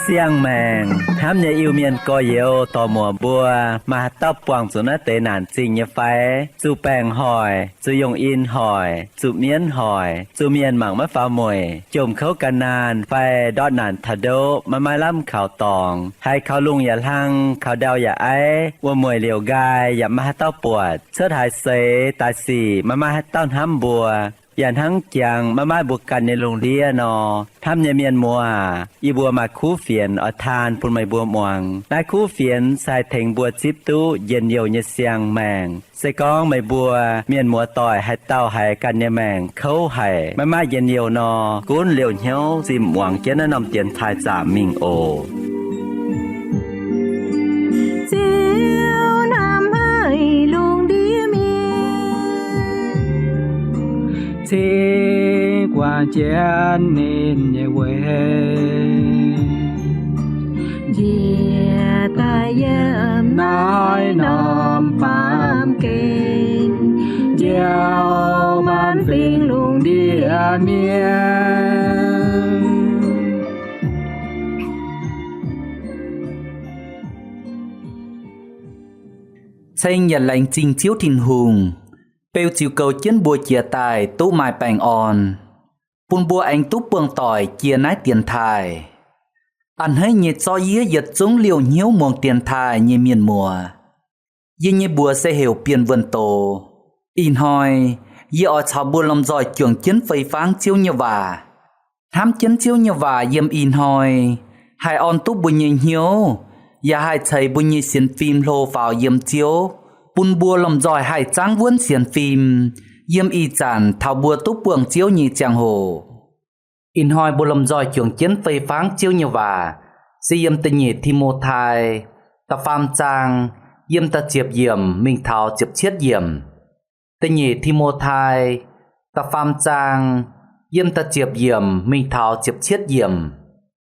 Siang-maengc hnamv nyei Iu-Mienh gorx-youz dorc-muoc mbuo, maaih haaix dauh buangh zuqc naaiv deix naanc zingh nyei fai? Zuqc baengc hoic, zuqc yongh in hoic, zuqc mienv hoic, zuqc mienh mangc maiv faaux mueic, jomc kouv gan naanh fai ndortv naanc taux ndoqv maiv maaih lamh kaux dorngx, haiz kaux lungh yaac hlang, kaux ndau yaac aiv, wuom-mueic liouc nqaai yaac maiv maaih haaix dauh buatc, cuotv haaix seix daaih sic maiv maaih haaix dauh hnamv mbuo, yaac hnangv jangx maiv maaih mbuo ganh nyei lungh ndiev nor, hnamv nyei mienh muoz aac, yie mbuo maaih kuv fienx oix taan bun meih mbuo muangx. Naaiv kuv fienx se haih tengx mbuo zipv duqv njien-youh nyei siang-maengc. Se gorngv meih mbuo mienh muoz-doic haaix dauh haiz ganh nyei maengc kouv haic, maiv maaih njien-youh nor, gunv liouh hnyouv zinh muangx jienv naaiv norm dienx taaih zaamc mingh oc. Ziouv hnamv haic lungh ndiev mienh, cingx guangc jienv ninh nyei weic, njiec daaih yiem naaiv norm baamh gen, njoux maanc fingx lungh ndiev mienh. Ceng yaac laengz zingh Ziouv Tin-Hungh, beu ziux goux jienv mbuo jiex daaih duqv maaih baengh orn, bun mbuo aengx duqv buangh doic jiex naaiv dienx taaih. A'hneiv nyei zorqv yie yietc zungv liouh hnyouv muangx dienx taaih nyei mienh muoz. Yie nyei mbuox se heuc Bienh Wuonh Doz. Ih hnoi yie oix caux mbuo lomh nzoih juangc jienv fei fangv Ziouv nyei waac. Hnamv jienv Ziouv nyei waac yiem ih hnoi haih orn duqv mbuo nyei hnyouv, yaac haih ceix mbuo nyei sienx fim hlo faaux yiem Ziouv, bun mbuo lomh nzoih haih zaangv wuonv sienx fim yiem ih zanc taux mbuo duqv buangh Ziouv nyei ziangh hoc. Ih hnoi mbuo lomh nzoih juangc jienv fei fangv Ziouv nyei waac se yiem da'nyeic Ti^mo^tai da'faam zaang, yiem da'ziepc yiemc mingh taux ziepc cietv yiemc. Da'nyeic Ti^mo^tai da'faam zaang, yiem da'ziepc yiemc mingh taux ziepc cietv yiemc.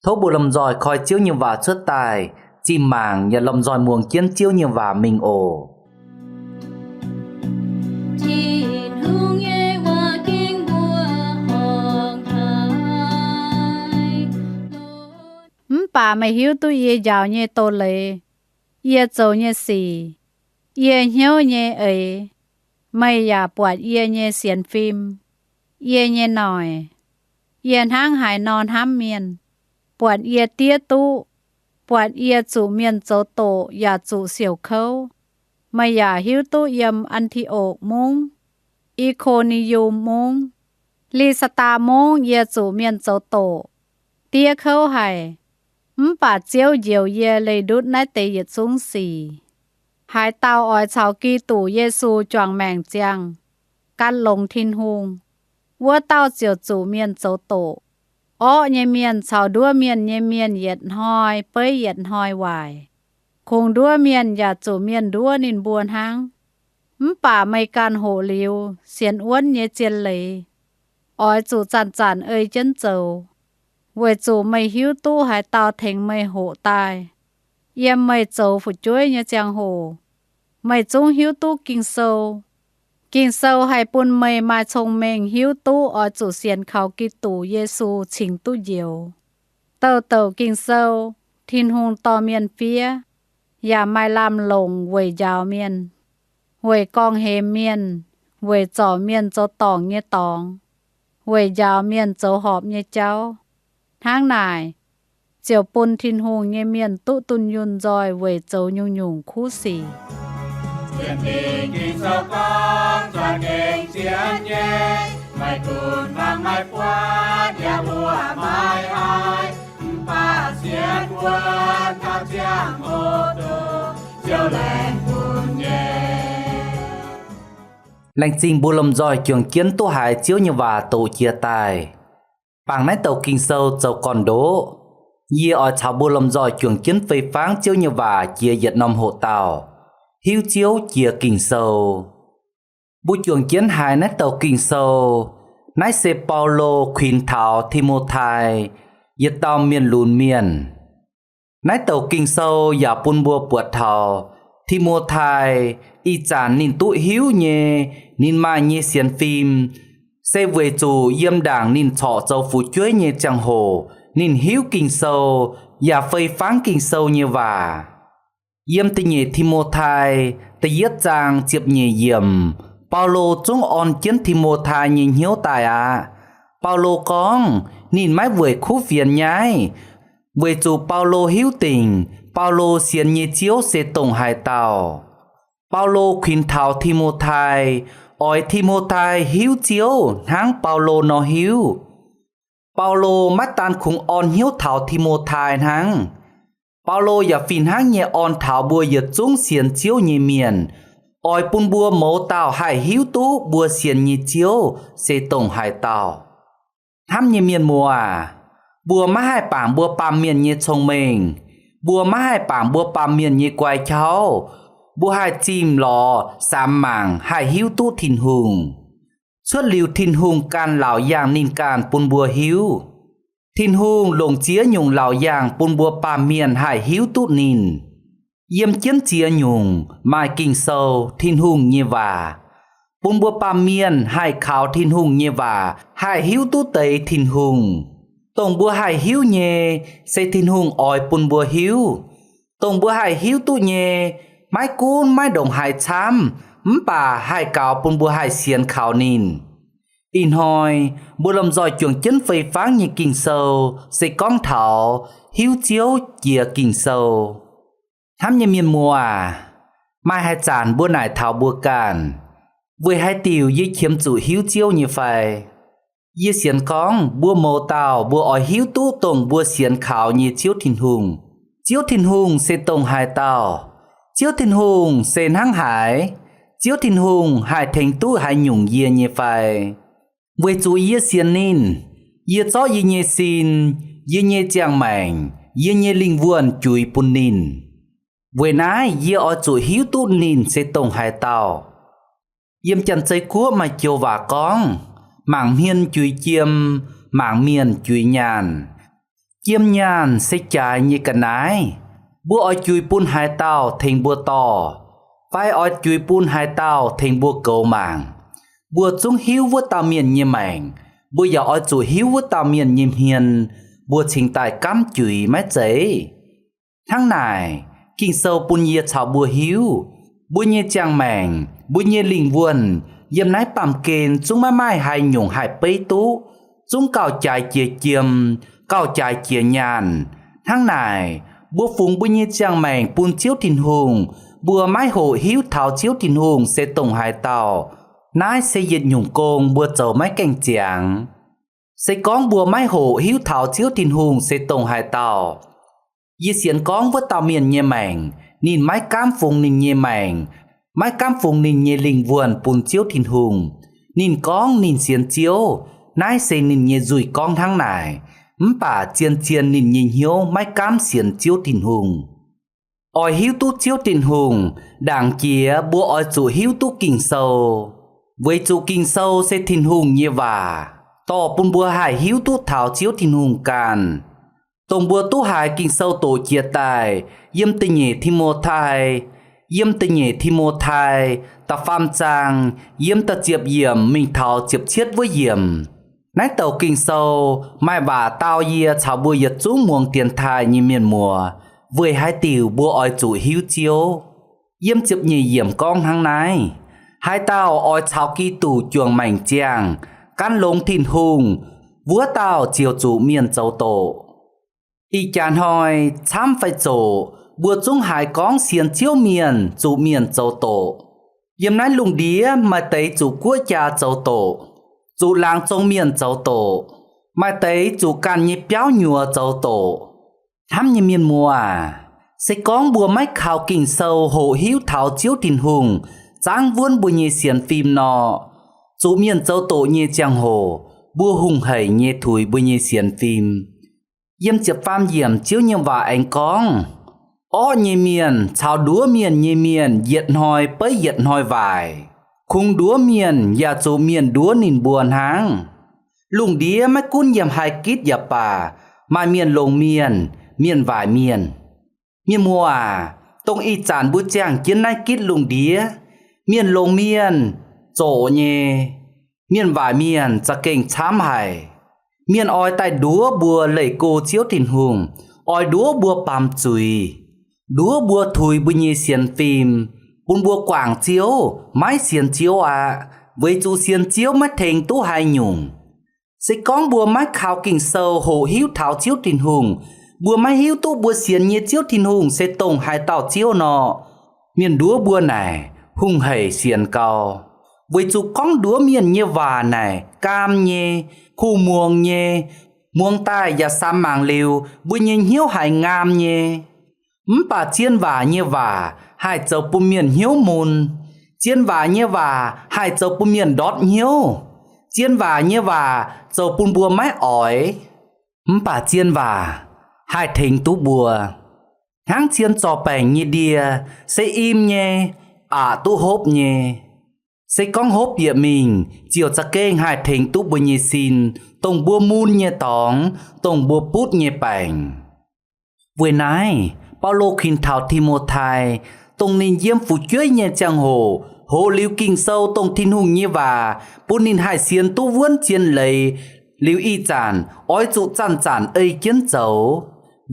Tov mbuo lomh nzoih koi Ziouv nyei waac cuotv daaih, zinh mangc yaac lomh nzoih muangx jienv Ziouv nyei waac mingh oc. Tin-Hungh nyei waac ging mbuo ong-taaix. Mv baac meih hiuv duqv yie njaaux nyei doz-leiz, yie zoux nyei sic, yie hnyouv nyei eix. Meih yaac buatc yie nyei sienx fim, yie nyei noic. Yie hnangv haaix nor hnamv mienh, buatc yie diev duqv, buatc yie zuqc mienh zoux doqc yaac zuqc siouc kouv. Meih yaac hiuv duqv yiem An^ti^okc Mungv, I^ko^ni^yum Mungv, Li^saa^taa Mungv yie zuqc mienh zoux doqc, diev kouv haic. Mv baac Ziouv njoux yie leih ndutv naaiv deix yietc zungv sic. Haaix dauh oix caux Giduc Yesu juangc maengc ziangh, gan longx Tin-Hungh, wuov dauh ziouc zuqc mienh zoux doqc. Orqv nyei mienh caux nduov mienh nyei mienh yietc hnoi beiv yietc hnoi waaic. Kungx nduov mienh yaac zuqc mienh nduov ninh mbuo hnangv. Mv baac meih ganh hoqc liuz sienx wuonv nyei zien leiz, oix zuqc zanc-zanc ei jienv zoux, weic zuqc meih hiuv duqv haaix dauh tengx meih hoqc daaih. Yiem meih zoux fu'jueiv nyei ziangh hoc, meih zungv hiuv duqv Ging-Sou. Ging-Sou haih bun meih maaih cong-mengh hiuv duqv oix zuqc sienx kaux Giduc Yesu cingx duqv njoux. Douc-douc Ging-Sou, Tin-Hungh dorh mienh fiev, yaac maaih lamh longc weic njaaux mienh, weic gorngv-hemx mienh, weic zorc mienh zoux dorngc nyei dorngx, weic njaaux mienh zoux horpc nyei jauv. Hnangv naaic, ziouc bun Tin-Hungh nyei mienh duqv dunh yunh nzoih weic zoux nyungc-nyungc kuv sic. Sienx Fingx Ging-Sou gorngv, za'gengh sienx nyei, maiv gunv mangc maiv buatc yaac mbuo maiv haih, mv baac sienx wuonv taux ziangh hoc dongh Ziouv laengz bun nyei. Laengz zingh mbuo lomh nzoih juangc jienv duqv haiz Ziouv nyei waac doqc jiex daaih. Bangc naaiv douc Ging-Sou zoux gorn-ndoqv, yie oix caux mbuo lomh nzoih juangc jienv fei fangv Ziouv nyei waac jiex yietc norm hoqc dauh, hiuv Ziouv jiex Ging-Sou. Mbuo juangc jienv haiz naaiv douc Ging-Sou, naaiv se Baulo kuinx taux Ti^mo^tai, yietc dauh mienh lunx mienh. Naaiv douc Ging-Sou yaac bun mbuo buatc taux Ti^mo^tai, ih zanc ninh duqv hiuv nyei, ninh maaih nyei sienx fim, se weic zuqc yiem ndaangc ninh corc zoux fu'jueiv nyei ziangh hoc, ninh hiuv Ging-Sou yaac fei fangv Ging-Sou nyei waac. Yiem da'nyeic Ti^mo^tai da'yietv zaang ziepc nyeic yiemc, Baulo zungv orn jienv Ti^mo^tai nyei hnyouv daaih aqv. Baulo gorngv ninh maiv weic kuv fienx nyaiv, weic zuqc Baulo hiuv dingc Baulo sienx nyei Ziouv se dongh haaix dauh. Baulo kuinx taux Ti^mo^tai, oix Ti^mo^tai hiuv Ziouv hnangv Baulo nor hiuv. Baulo maiv daan kungx orn hnyouv taux Ti^mo^tai hnangv. Baulo yaac fih hnangv nyei orn taux mbuo yietc zungv sienx Ziouv nyei mienh, oix bun mbuo mouz dauh haih hiuv duqv mbuo sienx nyei Ziouv se dongh haaix dauh. Hnamv nyei mienh muoz aac, mbuo maiv haih bangc mbuo baamh mienh nyei cong-mengh, mbuo maiv haih bangc mbuo baamh mienh nyei guai qauv, mbuo haih zimh lorz samx mangc haih hiuv duqv Tin-Hungh. Cuotv liuz Tin-Hungh ganh laauc yaangh ninh ganh bun mbuo hiuv. Tin-Hungh longc ziex nyungc laauc yaangh bun mbuo baamh mienh haih hiuv duqv ninh. Yiem jienv ziex nyungc maaih Ging-Sou, Tin-Hungh nyei waac, bun mbuo baamh mienh haih kaux Tin-Hungh nyei waac haih hiuv duqv deix Tin-Hungh. Dongh mbuo haih hiuv nyei se Tin-Hungh oix bun mbuo hiuv. Dongh mbuo haih hiuv duqv nyei, maiv gunv maiv ndongc haaix camv, mv baac haih gaux bun mbuo haih sienx kaux ninh. Ih hnoi mbuo lomh nzoih juangc jienv fei fangv nyei Ging-Sou se gorngv taux hiuv Ziouv jiex Ging-Sou. Hnamv nyei mienh muoz aac, maaih haaix zanc mbuo naaic taux mbuo ganh, weic haaix diuc yie qiemx zuqc hiuv Ziouv nyei fai? Yie sienx gorngv mbuo mouz dauh mbuo oix hiuv duqv dongh mbuo sienx kaux nyei Ziouv Tin-Hungh. Ziouv Tin-Hungh se dongh haaix dauh? Ziouv Tin-Hungh se hnangv haaix? Ziouv Tin-Hungh haih tengx duqv haaix nyungc yie nyei fai? Weic zuqc yie sienx ninh, yie zorqv yie nyei sin, yie nyei ziangh maengc, yie nyei lingh wuonh juix bun ninh. Weic naaiv yie oix zuqc hiuv duqv ninh se dongh haaix dauh. Yiem Janx-Zei Guoqv maaih joux waac gorngv, mangc hmien juix jiem, mangc mienh juix nyaanh. Jiem nyaanh se jaaix nyei ga'naaiv. Mbuo oix juix bun haaix dauh tengx mbuo dorh, fai oix juix bun haaix dauh tengx mbuo goux mangc? Mbuo zungv hiuv wuov dauh mienh nyei maengc, mbuo yaac oix zuqc hiuv wuov dauh mienh nyei hmien, mbuo cingx daaih gaamv juix maiv zeiz? Hnangv naaic, Ging-Sou bun yie caux mbuo hiuv, mbuo nyei ziangh maengc, mbuo nyei lingh wuonh, yiem naaiv baamh gen zungv maiv maaih haaix nyungc haih beiv duqv, zungv gauh jaaix jiex jiem, gauh jaaix jiex nyaanh. Hnangv naaic, mbuo fungx mbuo nyei ziangh maengc bun Ziouv Tin-Hungh, mbuo maiv hoqc hiuv taux Ziouv Tin-Hungh se dongh haaix dauh, naaiv se yietc nyungc gong mbuo zoux maiv gaengh ziangx. Se gorngv mbuo maiv hoqc hiuv taux Ziouv Tin-Hungh se dongh haaix dauh, yie sienx gorngv wuov dauh mienh nyei maengc, ninh maiv gaamv fungx ninh nyei maengc, maiv gaamv fungx ninh nyei lingh wuonh bun Ziouv Tin-Hungh. Ninh gorngv ninh sienx Ziouv, naaiv se ninh nyei nzuih gorngv hnangv naaic, mv baac zien-zien ninh nyei hnyouv maiv gaamv sienx Ziouv Tin-Hungh. Oix hiuv duqv Ziouv Tin-Hungh, ndaangc jiex mbuo oix zuqc hiuv duqv Ging-Sou, weic zuqc Ging-Sou se Tin-Hungh nyei waac, dorh bun mbuo haih hiuv duqv taux Ziouv Tin-Hungh ganh. Dongh mbuo duqv haiz Ging-Sou doqc jiex daaih, yiem da'nyeic Ti^mo^tai, yiem da'nyeic Ti^mo^tai, da'faam zaang, yiem da'ziepc yiemc mingh taux ziepc cietv wuov yiemc. Naaiv douc Ging-Sou maaih waac dau yie caux mbuo yietc zungv muangx dienx taaih nyei mienh muoz, weic haaix diuc mbuo oix zuqc hiuv Ziouv. Yiem ziepc nyeic yiemc gorngv hnangv naaiv, haaix dauh oix caux Giduc juangc maengc ziangh, gan longx Tin-Hungh, wuov dauh ziouc zuqc mienh zoux doqc. Ih jaax hnoi camv fai zoqc, mbuo zungv haiz gorngv sienx Ziouv mienh zuqc mienh zoux doqc. Yiem naaiv lungh ndiev maaih deix zuqc guoqv jaa zoux doqc, zuqc laangz zong mienh zoux doqc, maaih deix zuqc ganh nyei biauv nyuoz zoux doqc. Hnamv nyei mienh muoz aac, se gorngv mbuo maiv kaux Ging-Sou hoqc hiuv taux Ziouv Tin-Hungh zaangv wuonv mbuo nyei sienx fim nor, zuqc mienh zoux doqc nyei ziangh hoc, mbuo hungh haic nyei tuix mbuo nyei sienx fim. Yiem ziepc faam yiemc Ziouv nyei waac aengx gorngv, orqv nyei mienh caux nduov mienh nyei mienh yietc hnoi beiv yietc hnoi waaic. Kungx nduov mienh yaac zuqc mienh nduov ninh mbuo hnangv. Lungh ndiev maiv gunv yiem haaix gitv yaac baac, maaih mienh longx mienh, mienh waaic mienh. Mienh muoz aac, dongh ih zanc mbuo ziangh jienv naaiv gitv lungh ndiev, mienh longx mienh zoqc nyei, mienh waaic mienh za'gengh camv haic. Mienh oix daaih nduov mbuo leih go Ziouv Tin-Hungh, oix nduov mbuo baamz zuiz, nduov mbuo tuix mbuo nyei sienx fim, bun mbuo guangc Ziouv, maiv sienx Ziouv aqv, weic zuqc sienx Ziouv maiv tengx duqv haaix nyungc. Se gorngv mbuo maiv kaux Ging-Sou hoqc hiuv taux Ziouv Tin-Hungh, mbuo maiv hiuv duqv mbuo sienx nyei Ziouv Tin-Hungh se dongh haaix dauh Ziouv nor, mienh nduov mbuo naaic hungh hec sienx gau. Weic zuqc gorngv nduov mienh nyei waac naaic gaam nyei, kuh muangx nyei, muangx daaih yaac samx mangc liuz, mbuo nyei hnyouv haiz ngaam nyei. Mv baac zien waac nyei waac haih zoux bun mienh hnyouv mun. Zien waac nyei waac haih zoux bun mienh ndortv hnyouv. Zien waac nyei waac zoux bun mbuo maiv oix. Mv baac zien waac haih tengx duqv mbuo. Hnangv cien zorc baengc nyei ndie se im nyei, aqc duqv hopv nyei. Se gorngv hopv bieqc mingh, ziouc za'gengh haih tengx duqv mbuo nyei sin, dongh mbuo mun nyei dorngx, dongx mbuo butv nyei baengc. Weic naaiv, Baulo kuinx taux Ti^mo^tai, dongh ninh yiem fu'jueiv nyei ziangh hoc hoqc liuz Ging-Sou, dongh Tin-Hungh nyei waac, bun ninh haih sienx duqv wuonv zien leiz liuz, ih zanc oix zuqc zanc-zanc ei jienv zoux,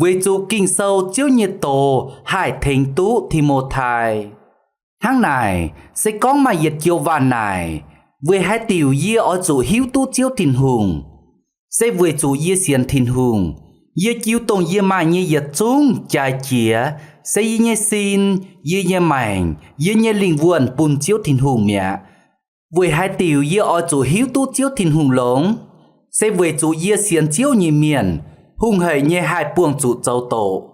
weic zuqc Ging-Sou, Ziouv nyei doz, haih tengx duqv Ti^mo^tai. Hnangv naaic, se gorngv maaih yietc joux waanh naaic, Weic haaix diuc yie oix zuqc hiuv duqv Ziouv Tin-Hungh? Se weic zuqc yie sienx Tin-Hungh. Yie jiu dongh yie maaih nyei yietc zungv jaaix jiex, se yie nyei sin, yie nyei maengc, yie nyei lingh wuonh bun Ziouv Tin-Hungh mi'aqv. Weic haaix diuc yie oix zuqc hiuv duqv Ziouv Tin-Hungh longx? Se weic zuqc yie sienx Ziouv nyei mienh, hungh hec nyei haih buangh zuqc zoux doqc.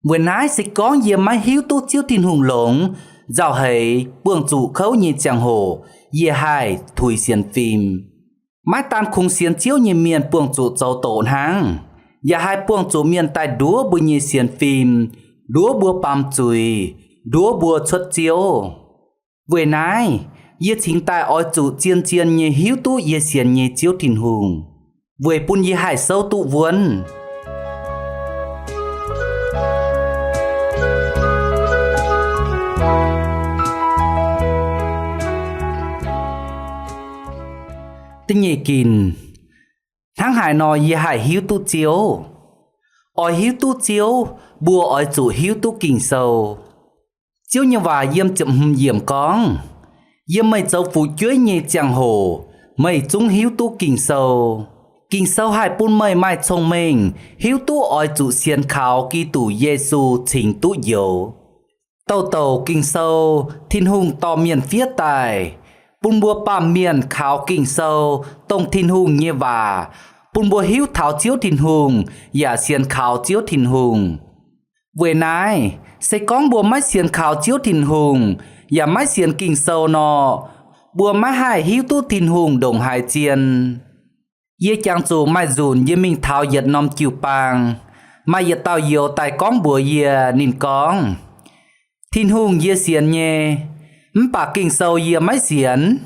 Weic naaiv se gorngv yie maiv hiuv duqv Ziouv Tin-Hungh longx, nzauh heix buangh zuqc kouv nyei ziangh hoc, yie haih tuix sienx fim. Maiv daan kungx sienx Ziouv nyei mienh buangh zuqc zoux doqc hnangv, yaac haih buangh zuqc mienh daaih nduov mbuo nyei sienx fim, nduov mbuo baamz zuiz, nduov mbuo cuotv Ziouv. Weic naaiv, yie cingx daaih oix zuqc zien-zien nyei hiuv duqv yie sienx nyei Ziouv Tin-Hungh, weic bun yie haih souv duqv wuonv. Da'nyeic ginc, hnangv haaix nor yie haih hiuv duqv Ziouv? Oix hiuv duqv Ziouv, mbuo oix zuqc hiuv duqv Ging-Sou. Ziouv nyei waac yiem ziepc hmz yiemc gorngv, Yiem meih zoux fu'jueiv nyei ziangh hoc meih zungv hiuv duqv Ging-Sou. Ging-Sou haih bun meih maaih cong-mengh hiuv duqv oix zuqc sienx kaux Giduc Yesu cingx duqv njoux. Douh douc Ging-Sou, Tin-Hungh dorh mienh fiev daaih, bun mbuo baamh mienh kaux Ging-Sou, dongh Tin-Hungh nyei waac, bun mbuo hiuv taux Ziouv Tin-Hungh yaac sienx kaux Ziouv Tin-Hungh. Weic naaiv, se gorngv mbuo maiv sienx kaux Ziouv Tin-Hungh yaac maiv sienx Ging-Sou nor, mbuo maiv haih hiuv duqv Tin-Hungh ndongc haaix zien. Yie jangx zuqc maaih nzunc yie mingh taux yietc norm jiu-baang, maaih yietc dauh youz daaih gorngv mbuox yie. Ninh gorngv, Tin-Hungh yie sienx nyei, mv baac Ging-Sou yie maiv sienx,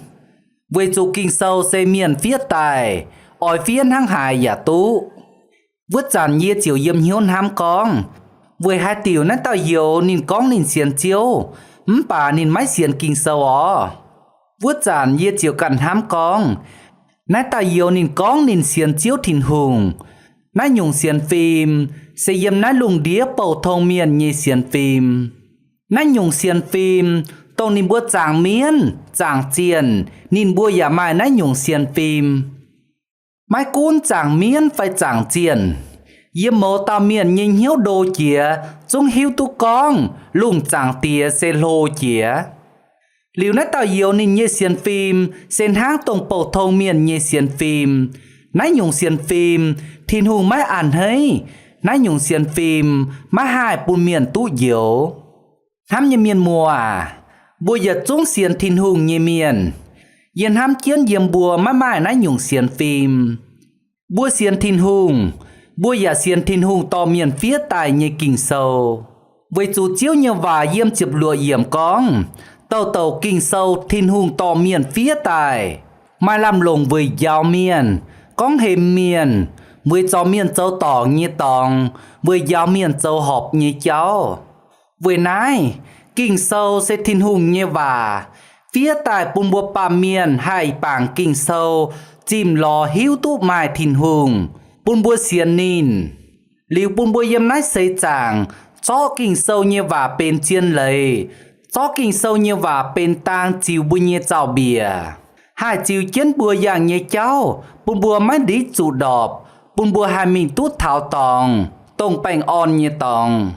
weic zuqc Ging-Sou se mienh fiev daaih, oix fiev hnangv haaix yaac duqv. Wuov zanc yie ziouc yiem hnyouv hnamv gorngv, Weic haaix diuc naaiv dauh youz ninh gorngv ninh sienx Ziouv, mv baac ninh maiv sienx Ging-Sou orc? Wuov zanc yie ziouc ganh hnamv gorngv, Naaiv dauh youz ninh gorngv ninh sienx Ziouv Tin-Hungh. Naaiv nyungc sienx fim se yiem naaiv lungh ndiev bouh tong mienh nyei sienx fim. Naaiv nyungc sienx fim, dongh ninh mbuo zaangc mienv, zaangc zienh, ninh mbuo yaac maaih naaiv nyungc sienx fim. Maiv gunv zaangc mienv fai zaangc zienh, yiem mouz dauh mienh nyei hnyouv ndo jiex zungv hiuv duqv gorngv lungh zaangc diex se hlo jiex. Liuz naaiv dauh youz ninh nyei sienx fim se hnangv dongh bouh tong mienh nyei sienx fim. Naaiv nyungc sienx fim, Tin-Hungh maiv a'hneiv. Naaiv nyungc sienx fim maiv haih bun mienh duqv njoux. Hnamv nyei mienh muoz aac, mbuo yietc zungv sienx Tin-Hungh nyei mienh. Yie hnamv jienv yiem mbuo maiv maaih naaiv nyungc sienx fim. Mbuo sienx Tin-Hungh, mbuo yaac sienx Tin-Hungh dorh mienh fiev daaih nyei Ging-Sou. Weic zuqc Ziouv nyei waac yiem ziepc luoqc yiemc gorngv, Douh douc Ging-Sou Tin-Hungh dorh mienh fiev daaih, maaih lamh longc weic njaaux mienh, gorngv hemx mienh, weic zorc mienh zoux dorngc nyei dorngx, weic njaaux mienh zoux horpc nyei jauv. Weic naaiv, Ging-Sou se Tin-Hungh nyei waac, fiev daaih bun mbuo baamh mienh haih bangc Ging-Sou, zimh lorz hiuv duqv maaih Tin-Hungh, bun mbuo sienx ninh. Liuz bun mbuo yiem naaiv seix zaangc zorqv Ging-Sou nyei waac benx zien leiz, zorqv Ging-Sou nyei waac benx dang ziux mbuo nyei zaux-mbiec, haih ziux jienv mbuo yangh nyei jauv, bun mbuo maiv nditv zuqc ndorpc, bun mbuo haih mingh duqv taux dorngx, dongh baengh orn nyei dorngx.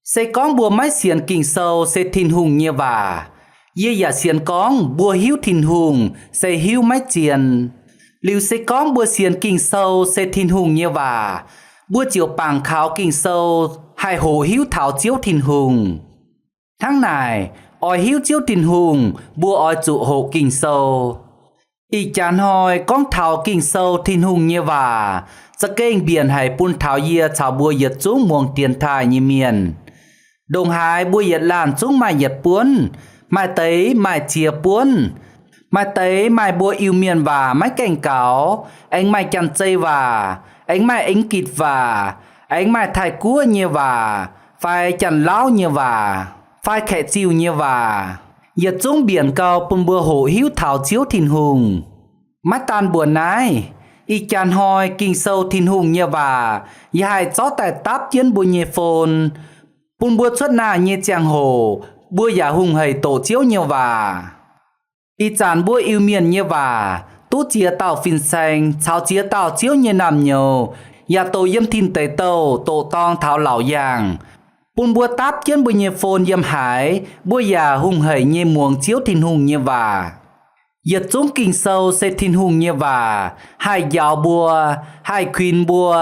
Se gorngv mbuo maiv sienx Ging-Sou se Tin-Hungh nyei waac, yie yaac sienx gorngv mbuo hiuv Tin-Hungh se hiuv maiv zien. Liuz se gorngv mbuo sienx Ging-Sou se Tin-Hungh nyei waac, mbuo ziouc bangc kaux Ging-Sou haih hoqc hiuv taux Ziouv Tin-Hungh. Hnangv naaic, oix hiuv Ziouv Tin-Hungh, mbuo oix zuqc hoqc Ging-Sou. Ih jaax hnoi gorngv taux Ging-Sou, Tin-Hungh nyei waac, za'gengh mbienc haic bun taux yie caux mbuo yietc zungv muangx dienx taaih nyei mienh. Ndongc haaix mbuo yietc laanh zungv maaih yietc buonv, maaih deix maaih ziex buonv, maaih deix maaih mbuo Iu-Mienh waac maiv gaengh gaux, aengx maaih Janx-Zei waac, aengx maaih Engitc waac, aengx maaih Taiv-Guoqv nyei waac, fai Janx-Lauv nyei waac, fai Kaeqv-Ziuh nyei waac, yietc zungv mbienc gau bun mbuo hoqc hiuv taux Ziouv Tin-Hungh. Maiv daan mbuoqc naaiv, ih jaax hnoi Ging-Sou, Tin-Hungh nyei waac, yaac haih zorqv daaih dapv jienv mbuo nyei phone, bun mbuo cuotv naaic nyei ziangh hoc mbuo yaac hungh hec doqc Ziouv nyei waac. Ih zanc mbuo Iu-Mienh nyei waac duqv ziex dauh fin-saeng caux ziex dauh Ziouv nyei naamh nyouz yaac doqc yiem tin deic douh doqc dorng taux laauc yaangh, bun mbuo dapv jienv mbuo nyei phone yiem haaix, mbuo yaac hungh hec nyei muangx Ziouv Tin-Hungh nyei waac. Yietc zungv Ging-Sou se Tin-Hungh nyei waac, haih njaaux mbuo, haih kuinx mbuo,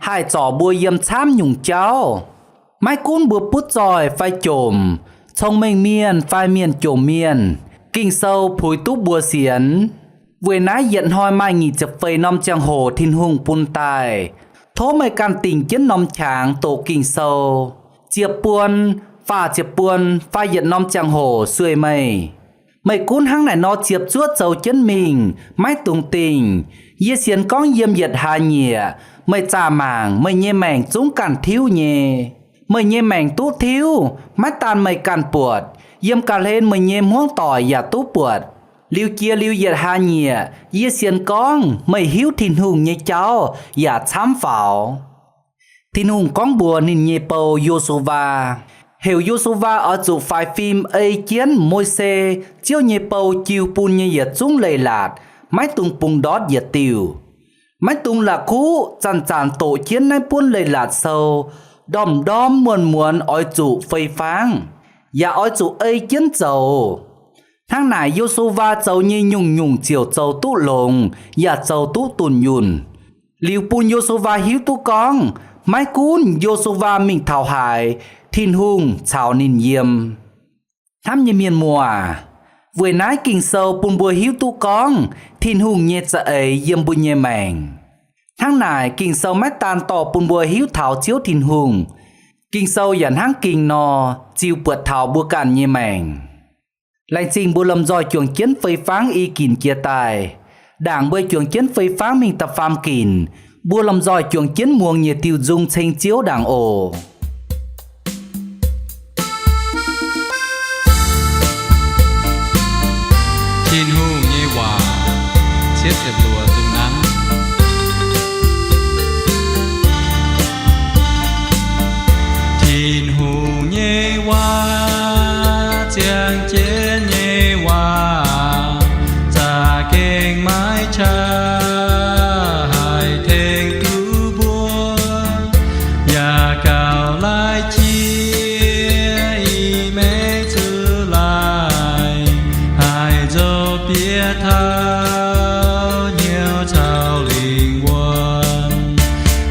haih zorc mbuo yiem camv nyungc jauv. Maiv gunv mbuo butv zoih fai jomc, cong-mengh mienh fai mienh jomc mienh, Ging-Sou puix duqv mbuo sienx. Weic naaiv yietc hnoi maaih nyic ziepc feix norm ziangh hoc Tin-Hungh bun daaih. Tov meih ganh dingc jienv norm qangx doqc Ging-Sou. Ziepc buon, faah ziepc buon fai yietc norm ziangh hoc sueih meih. Meih gunv hnangv naaic nor ziepc zuoqv zoux jienv mingh, maiv dungx dingh. Yie sienx gorngv yiem yietc hlaax nyieqc, meih zaah mangc, meih nyei maengc zungv ganh tiuv nyei. Meih nyei maengc duqv tiuv, maiv daan meih ganh buatc, yiem ga'hlen meih nyei hmuangv doic yaac duqv buatc. Liuz jiex liuz yietc hlaax nyieqc, yie sienx gorngv meih hiuv Tin-Hungh nyei jauv yaac camv faaux. Tin-Hungh gorngv mbuox ninh nyei bou Yo^su^waa, heuc Yo^su^waa oix zuqc faix fim ei jienv Mose, Ziouv nyei bou, jiu bun nyei yietc zungv leiz-latc, maiv dungx bungx ndortv yietc diuh. Maiv dungx la'kuqv zanc-zanc doqc jienv naaiv buonv leiz-latc sou, ndorm-ndorm muonz-muonz oix zuqc fei fangv, yaac oix zuqc ei jienv zoux. Hnangv naaic Yo^su^waa zoux nyei nyungc-nyungc ziouc zoux duqv longx yaac zoux duqv dunh yunh. Liuz bun Yo^su^waa hiuv duqv gorngv maiv gunv Yo^su^waa mingh taux haaix, Tin-Hungh caux ninh yiem. Hnamv nyei mienh muoz, weic naaiv Ging-Sou bun mbuo hiuv duqv gorngv Tin-Hungh nyei za'eix yiem mbuo nyei maengc. Hnangv naaic, Ging-Sou maiv daan dorh bun mbuo hiuv taux Ziouv Tin-Hungh. Ging-Sou yaac hnangv ging nor, ziux buatc taux mbuo ganh nyei maengc. Laengz zingh mbuo lomh nzoih juangc jienv fei fangv i ginc jiex daaih. Ndaangc mbuo juangc jienv fei fangv mingh da'faam ginc, mbuo lomh nzoih juangc jienv muangx nyei diuh nzung ceng Ziouv ndaangc oc. Tin-Hungh nyei waac, cietv ziepc luoqc nzunc nanv. Tin-Hungh nyei waac, ziangh jienv nyei waac, za'gengh maiv qaqv, haih tengx duqv mbuo, yaac gaux laiv jiex i meiv zuqc laaih, haih nzopv bieqc taux hnyouv caux lingh wuonh,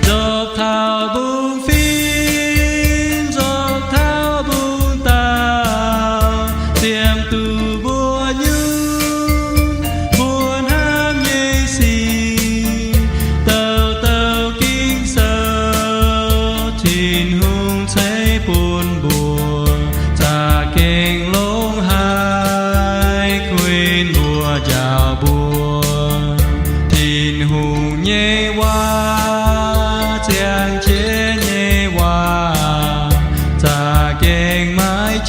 nzopv taux mbungv fim, nzopv taux mbungv daaih.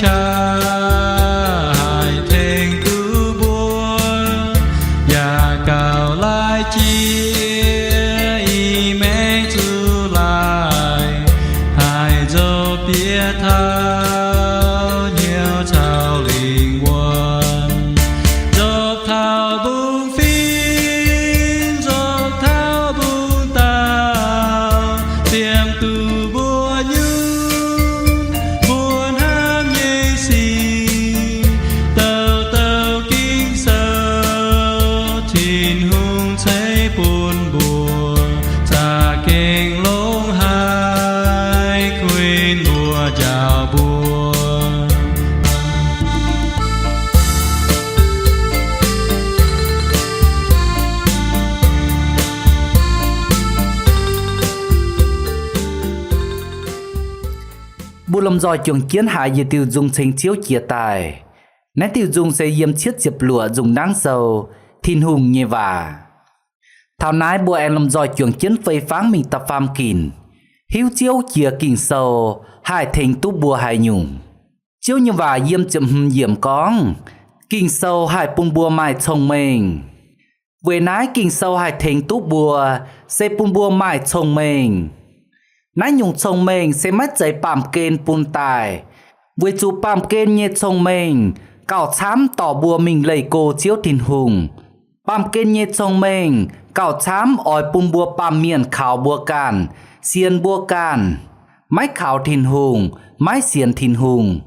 qaqv haih tengx duqv mbuo, yaac gauh laaix jiex i maengx zuqc laaih, haih nzopv bieqc taux hnyouv caux lingh wuonh, nzopv taux mbungv fim, nzopv taux mbungv dauh, ziangh duqv mbuo nyungc, mbuo hnamv nyei sic, douc douc Ging-Sou, Tin-Hungh ceix bun mbuo, za'gengh longx haic, kuinx mbuo njaaux mbuo. Mbuo lomh nzoih juangc jienv haiz yietc diuh nzung ceng Ziouv jiex daaih. Naaiv diuh nzung se yiem cietv ziepc luoqc nzung nangv sou, Tin-Hungh nyei waac. Taux naaiv mbuo aengx lomh nzoih juangc jienv fei fangv mingh da'faam ginc, hiuv Ziouv jiex Ging-Sou haih tengx duqv mbuo haaix nyungc. Ziouv nyei waac yiem ziepc hmz yiemc gorngv, Ging-Sou haih bun mbuo maaih cong-mengh. Weic naaiv Ging-Sou haih tengx duqv mbuo, se bun mbuo maaih cong-mengh. Naaiv nyungc cong-mengh se maiv zeiz baamh gen bun daaih, weic zuqc baamh gen nyei cong-mengh gauh camv dorh mbuo mingh leih go Ziouv Tin-Hungh. Baamh gen nyei cong-mengh gauh camv oix bun mbuo baamh mienh kaux mbuo ganh, sienx mbuo ganh, maiv kaux Tin-Hungh, maiv sienx Tin-Hungh.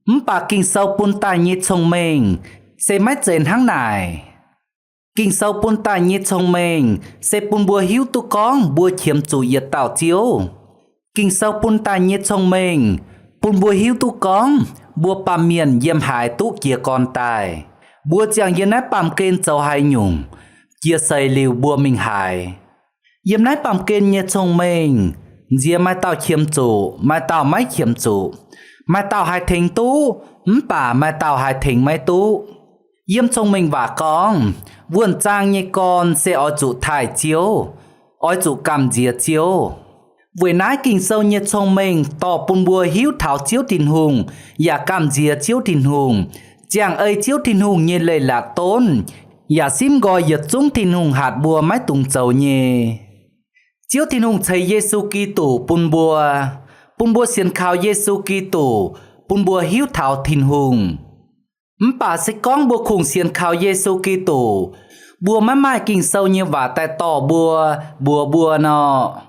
Mv baac Ging-Sou bun daaih nyei cong-mengh se maiv zeiz hnangv naaic. Ging-Sou bun daaih nyei cong-mengh se bun mbuo hiuv duqv gorngv mbuo qiemx zuqc yietc dauh Ziouv. Ging-Sou bun daaih nyei cong-mengh bun mbuo hiuv duqv gorngv mbuo baamh mienh yiem haaix duqv jiez gorn daaih, mbuo ziangh yiem naaiv baamh gen zoux haaix nyungc, jiex seix liuz mbuo mingh haaix. Yiem naaiv baamh gen nyei cong-mengh, nziex maaih dauh qiemx zuqc, maaih dauh maiv qiemx zuqc, maaih dauh haih tengx duqv, mv baac maaih dauh haih tengx maiv duqv. Yiem cong-mengh waac gorngv, wuonh zaang nyei gorn se oix zuqc taaih Ziouv, oix zuqc gamh nziex Ziouv. Weic naaiv Ging-Sou nyei cong-mengh dorh bun mbuo hiuv taux Ziouv Tin-Hungh yaac gamh nziex Ziouv Tin-Hungh, ziangh ei Ziouv Tin-Hungh nyei leiz-latc donv, yaac simv nqoi yietc zungv Tin-Hungh hatc mbuo maiv dungx zoux nyei. Ziouv Tin-Hungh ceix Yesu Giduc bun mbuo, bun mbuo sienx kaux Yesu Giduc, bun mbuo hiuv taux Tin-Hungh. Mv baac se gorngv mbuo kungx sienx kaux Yesu Giduc, mbuo maiv maaih Ging-Sou nyei waac daaih dorh mbuo, mbuox mbuo nor,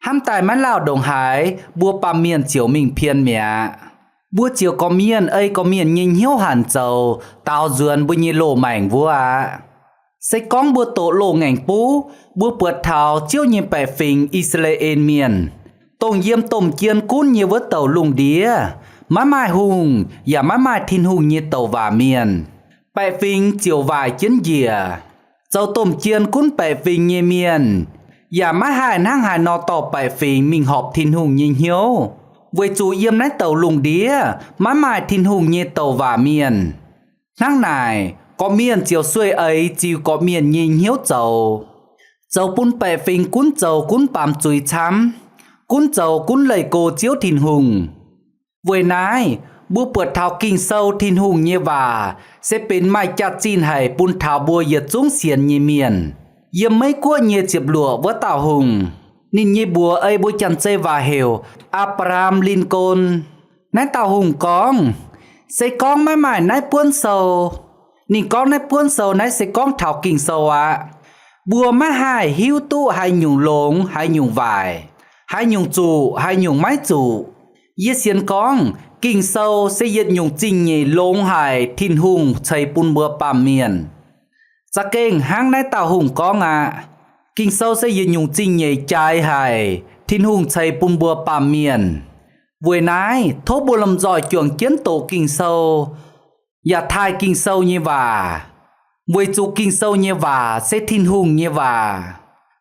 hnamv daaih maiv lauh ndongc haaix mbuo baamh mienh ziouc mingh pien mi'aqv. Mbuo ziouc gorqv-mienh ei gorqv-mienh nyei hnyouv hanc zoux daaux nzuonx mbuo nyei loz-maengc wuov aqv. Se gorngv mbuo doqc loz-ngaengc buv, mbuo buatc taux Ziouv nyei baeqc fingx, I^saa^laa^en Mienh, dongh yiem domh jien gunv nyei wuov douc lungh ndiev, maiv maaih hungh yaac maiv maaih Tin-Hungh nyei douc waac mienh, baeqc fingx ziouc waaic jienv njiec. Zoux domh jien gunv baeqc fingx nyei mienh yaac maiv haih hnangv haaix nor dorh baeqc fingx mingh horpc Tin-Hungh nyei hnyouv, weic zuqc yiem naaiv douc lungh ndiev maiv maaih Tin-Hungh nyei douc waac mienh. Hnangv naaic, gorqv-mienh ziouc sueih eix ziux gorqv-mienh nyei hnyouv zoux, zoux bun baeqc fingx gunv zoux gunv baamz zuiz camv, gunv zoux gunv leih go Ziouv Tin-Hungh. Weic naaiv, mbuo buatc taux Ging-Sou, Tin-Hungh nyei waac, se benx maaih jaax-zinh haic bun taux mbuo yietc zungv sienx nyei mienh. Yiem Meiv Guoqv nyei ziepc luoqc wuov dauh hungh, ninh nyei mbuox ei mbuo Janx-Zei waac heuc Abraham Lincoln. Naaiv dauh hungh gorngv, se gorngv maiv maaih naaiv buonv sou, ninh gorngv naaiv buonv sou naaiv se gorngv taux Ging-Sou aqv, mbuo maiv haih hiuv duqv haaix nyungc longx, haaix nyungc waaic, haaix nyungc zuqc, haaix nyungc maiv zuqc. Yie sienx gorngv Ging-Sou se yietc nyungc zingh nyeic longx haic Tin-Hungh ceix bun mbuo baamh mienh. Za'gengh hnangv naaiv dauh hungh gorngv aqv, Ging-Sou se yietc nyungc zingh nyeic jaaix haic Tin-Hungh ceix bun mbuo baamh mienh. Weic naaiv tov mbuo lomh nzoih juangc jienv doqc Ging-Sou, yaac taaih Ging-Sou nyei waac, weic zuqc Ging-Sou nyei waac se Tin-Hungh nyei waac,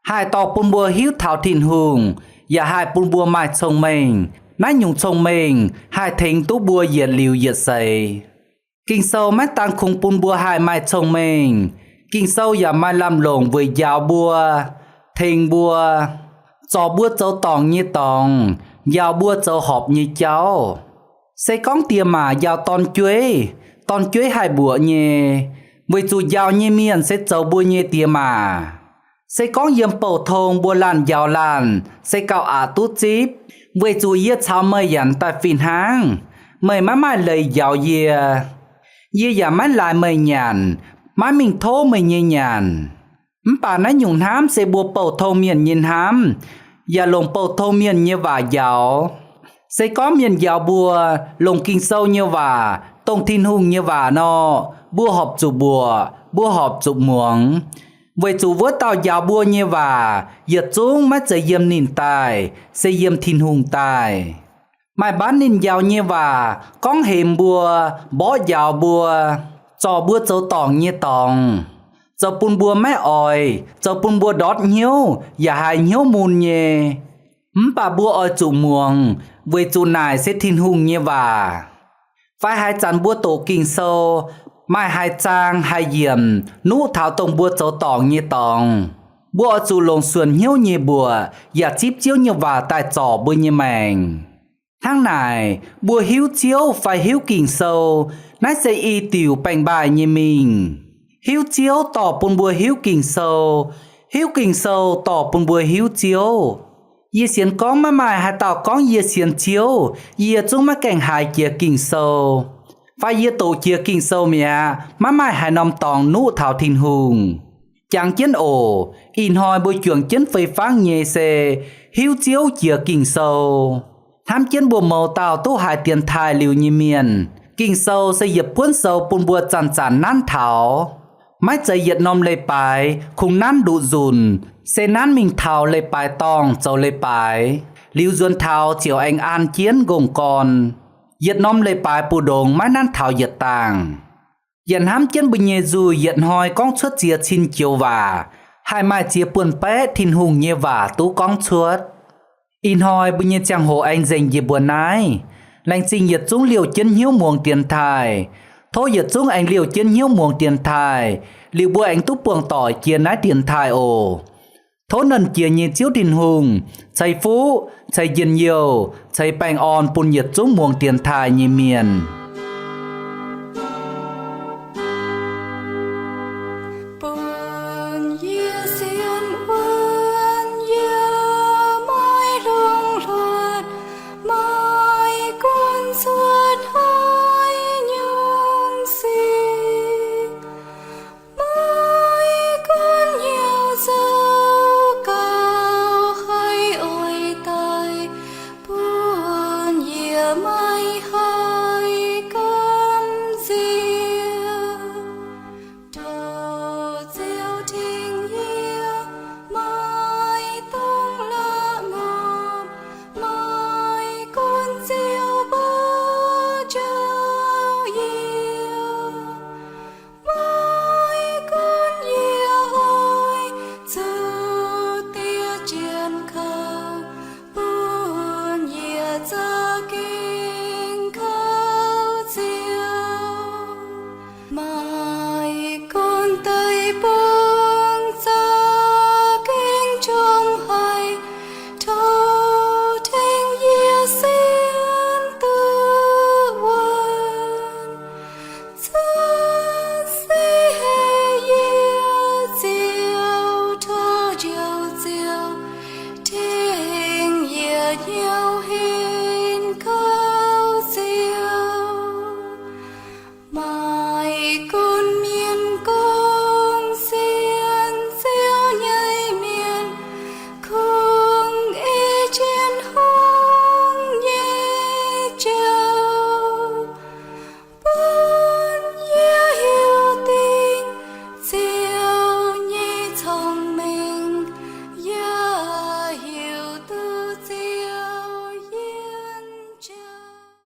haih dorh bun mbuo hiuv taux Tin-Hungh, yaac haih bun mbuo maaih cong-mengh. Naaiv nyungc cong-mengh haih tengx duqv mbuo yietc liuz yietc seix. Ging-Sou maiv daan kungx bun mbuo haih maaih cong-mengh, Ging-Sou yaac maaih lamh longc weic njaaux mbuo, tengx mbuo, zorc mbuo zoux dorngc nyei dorngx, njaaux mbuo zoux horpc nyei jauv. Se gorngv diex maac njaaux dorn-jueiv, dorn-jueiv haih mbuoqc nyei, weic zuqc njaaux nyei mienh se zoux mbuo nyei diex maac. Se gorngv yiem bouh tong mbuo laanh njaaux laanh, se gauh aqc duqv zipv, weic zuqc yie caux meih nyanc daaih fih hnangv, meih maiv maaih leiz njaaux yie. Yie yaac maiv laaix meih nyanc, maiv mingh tov meih nyei nyanc. Mv baac naaiv nyungc hnamv se mbuo bouh tong mienh nyei hnamv, yaac longc bouh tong mienh nyei waac njaaux. Se gorngv mienh njaaux mbuo longc Ging-Sou nyei waac, dongh Tin-Hungh nyei waac nor, mbuo horpc zuqc mbuoqc, mbuo horpc zuqc muangx, weic zuqc wuov dauh njaaux mbuo nyei waac yietc zungv maiv zeiz yiem ninh daaih, se yiem Tin-Hungh daaih. Maaih mbaanv ninh njaaux nyei waac gorngv hemx mbuo, mborqv njaaux mbuo, zorc mbuo zoux dorngc nyei dorngx, zoux bun mbuo maiv oix, zoux bun mbuo ndortv hnyouv yaac haiz hnyouv mun nyei. Mv baac mbuo oix zuqc muangx, weic zuqc naaic se Tin-Hungh nyei waac. Fai haaix zanc mbuo doqc Ging-Sou, maaih haaix zaang haaix yiemc nuqv taux dongh mbuo zoux dorngc nyei dorngx, mbuo oix zuqc longc suonc hnyouv nyei mbuoqc yaac zipv Ziouv nyei waac daaih zorc mbuo nyei maengc. Hnangv naaic, mbuo hiuv Ziouv fai hiuv Ging-Sou, naaiv se i diuc baeng-mbaih nyei mingh. Hiuv Ziouv dorh bun mbuo hiuv Ging-Sou, hiuv Ging-Sou dorh bun mbuo hiuv Ziouv. Yie sienx gorngv maiv maaih haaix dauh gorngv yie sienx Ziouv, yie zungv maiv gaengh haiz jiex Ging-Sou, fai yie doqc jiex Ging-Sou mi'aqv, maiv maaih haaix norm dorngx nuqv taux Tin-Hungh. Jangx jienv oc, ih hnoi mbuo juangc jienv fei fangv nyei se hiuv Ziouv jiex Ging-Sou. Hnamv jienv mbuo mouz dauh duqv haiz dienx taaih liuz nyei mienh, Ging-Sou se yietc buonv sou bun mbuo zanc-zanc nanv taux. Maiv zeiz yietc norm leiz-baaix kungx nanv nduqc nzunc, se nanv mingh taux leiz-baaix dorngh zoux leiz-baaix, liuz nzuonx taux ziouc aengx an jienv nqongh gorn. Yietc norm leiz-baaix mbu'ndongx maiv nanv taux yietc dangh. Yaac hnamv jienv mbuo nyei nzuih yietc hnoi gorngv cuotv ziex cin joux waac, haih maaih ziex buonc baeqv Tin-Hungh nyei waac duqv gorngv cuotv. Ih hnoi mbuo nyei ziangh hoc aengx nzengc njiec mbuo naaiv. Laengz zingh yietc zungv liouh jienv hnyouv muangx dienx taaih. Tov yietc zungv aengx liouh jienv hnyouv muangx dienx taaih, liuz mbuo aengx duqv buangh doic jiex naaiv dienx taaih oc. Tov Nernh Jiex nyei Ziouv Tin-Hungh ceix fuqv, ceix njien-youh, ceix baengh orn bun yietc zungv muangx dienx taaih nyei mienh.